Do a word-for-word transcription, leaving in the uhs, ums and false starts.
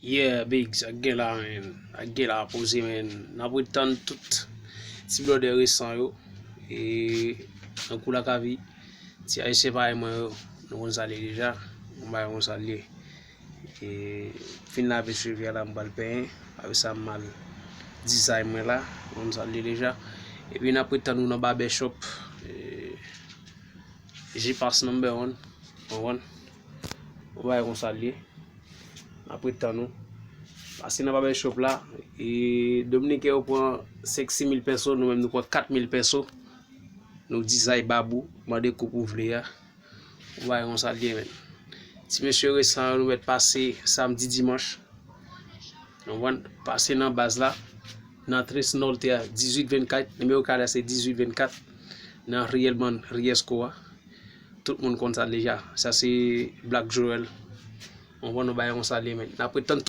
Yeah, Big, sa k gen la, men. Sa k gen la, poze, men. N ap ret tann tout ti blòdè resan yo. E, nan kou lakavi, ti ayisyen parèy mwen yo, nou konn sa l ye deja. Mwen bay yon salye. E, fin lave cheve a la, m pral penyen. Apre sa, m al dizay mwen la, nou konn sa l ye deja. Epi n ap ret tann nou nan barbershop. E, J Pass number one. Konprann? Ou bay yon salye. N ap ret tann nou. Pase nan barbershop la, e Dominiken yo pran senk sis mil pèso, nou menm nou pran kat mil pèso. Nou dizay bab ou, mande koup ou vle a. Ou bay yon salye, men. Ti mesye resan yo, nou mèt pase samdi, dimanch. Nou konprann? Pase nan baz la, nan Tres Norte a, dizuit vennkat, nimewo kay la se dizuit vennkat, nan Rielman, Riesco a. Tout moun konn sa deja. Sa se Black Joel. Ou konprann, nou bay yon salye, men. N ap ret tann